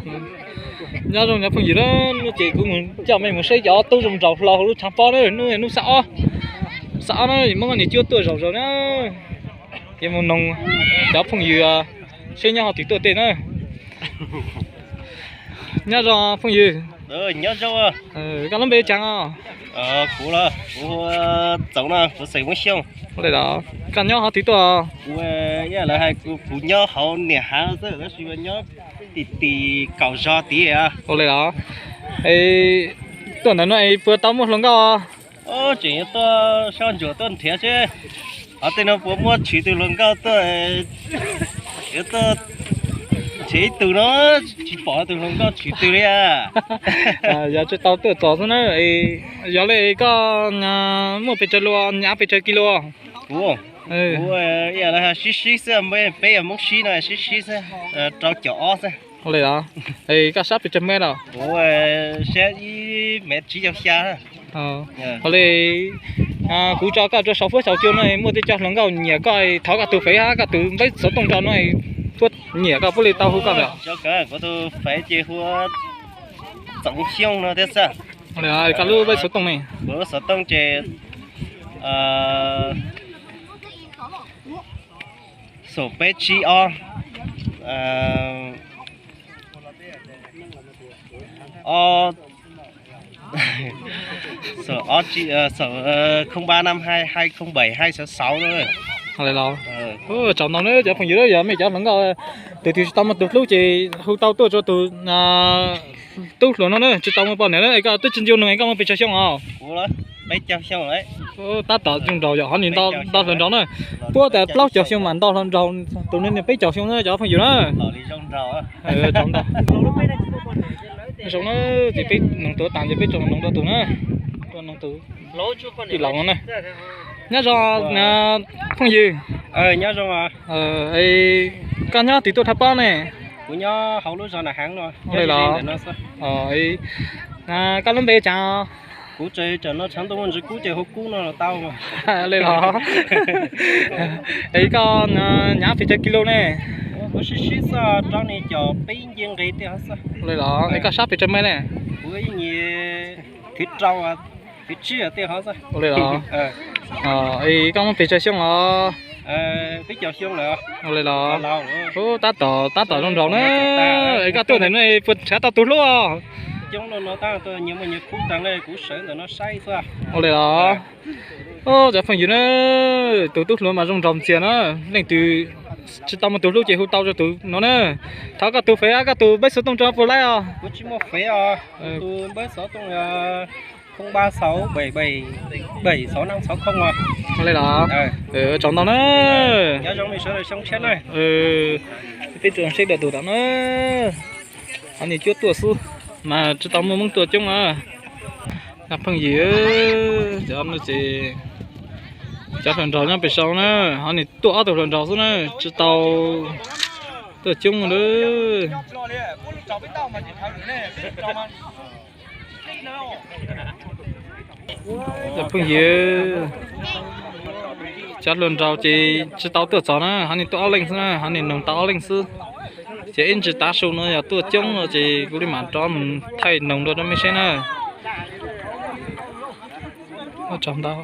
Nyob zoo cov phooj ywg na, hnub no ces kuv mus coj mej mus saib cov tub zoo nraug hlau hauv lub tshav pob na, hnub no hnub xiab ob, xiab ob na, muab koj niam cuab tuaj zaum zaum na. Ces mus noog cov phooj ywg seb nyob hauv twg tuaj tej na. Nyob zoo phooj ywg. Nyob zoo. Koj lub npe cas os? Kuv, kuv Txoov no, kuv xeem Muab Xyooj. Ua li los, koj nyob hauv twg tuaj? Kuv, ib yam lawv hais kuv nyob hauv niam hav xwb tab sis mas nyob tim tim kaum zos tid. Ua li los, tuaj ntawm no es puas tau muaj hluas nkauj? Tseem yuav tuaj soj ntsuam tuaj nrhiav seb hauv tej no puas muaj tshwm tus hluas nkauj tuaj, yuav tuaj nrhiav ib tug no, tsis pom tus hluas nkauj tshwm twg li. Yog tsis tau tuaj txog xwb na. Yog li koj muaj pes tsawg lus, nyav pes tsawg kis lus? Kuv, kuv ib yam li sib sib xwb, peb yog Hmoob sib no sib sib xwb, rau caum ob xwb. Ua li los, es koj sab pes tsawg mev los? Kuv sab ib mev tsib caug xya. Ua li, kuv tso koj rau saum fuab saum cua no, muaj tej co hluas nkauj nyiam koj, thov koj tus fev hab koj tus npawb xov tooj rau no, puab nyiam koj puab li tau hu koj lawm. Kuv tus fev ces hu Txoov Xyooj no thiab xwb. Ua li, koj lub npawb xov tooj ne? Kuv lub xov tooj ces xoom peb tsib ob, xoom ba năm hai, hai không bảy hai sáu sáu no. Ua li los, tsaus ntau na cov phooj ywg, yog mej cov hluas nkauj tus twg tsis tau muaj tus hlub ces hu tau tuaj rau tus tub hluas no na, tsis tau muaj poj niam na. Es koj twb tsis ncu nug es koj muaj pes tsawg xyoo os? Tab tom zoo nraug yog hov nws nto hluas nraug na. Puab tas plaub caug xyoo mas nto hluas nraug, tus no nws peb caug xyoo na cov phooj ywg na. Zoo na, ces peb noog tus tas ces peb tso noog rau tus na, rau noog tus tij laug no na. Nyob zoo phooj ywg. Koj nyob twg tuaj thawj pob ne? Kuv nyob hauv lub zos Nam Heev no. Ua li los, koj lub npe cas? Kuv tseem tsam no tshav ntuj muaj ntsis kub ces hu Kub no los tau. Li los, es koj nyav pes tsawg kis lus ne? Kuv sib sib xwb, rau ni caum peb nce nqis tej hov xwb. Li los, es koj sab pes tsawg mev ne? Kuv ib nyiam thib rau, thib tsib tej hov xwb. Ua li los, es koj muaj pes tsawg xyoo os? Peb caug xyoo lawm. Ua li los, tab tom, tab tom zoo nraug na. Es koj tuaj ntawm no puas nrhiav tau tus hlub? Coob no no tab nyias muaj nyias khub tag, kuv sawv ntawm no saib xwb. Ua li los, cov phooj ywg na, tus tub hluas mas zoo nraug ntxiag na. Leej twg tsis tau muaj tus hlub ces hu tau rau tus no na. Thov koj tus fev hab koj tus npawb xov tooj rau puas laib os? Kuv tsis muaj fev os, tus npawb xov tooj yog không ba sáu bảy bảy bảy sáu năm sáu không os. Li los, tsaus ntau na. Peb tsuas saib dua tus tom na, hov nws cuab tuaj xwb, mas tsis tau muaj Hmoob tuaj coob na. Cov phooj ywg, cov no ces cov hluas nraug nyob pem saud na, hov nws tuaj ob tug hluas nraug xwb na, tsis tau tuaj coob na. Cov phooj ywg, cov hluas nraug ces tsis tau tuaj txog na, hov nws tuaj ob leeg xwb na, hov nws noog tau ob leeg xwb. Ces ib ntsis tav su no yog tuaj coob no ces kuv li mam rov mus thaij noog dua rau mej saib na. Tsaus ntau.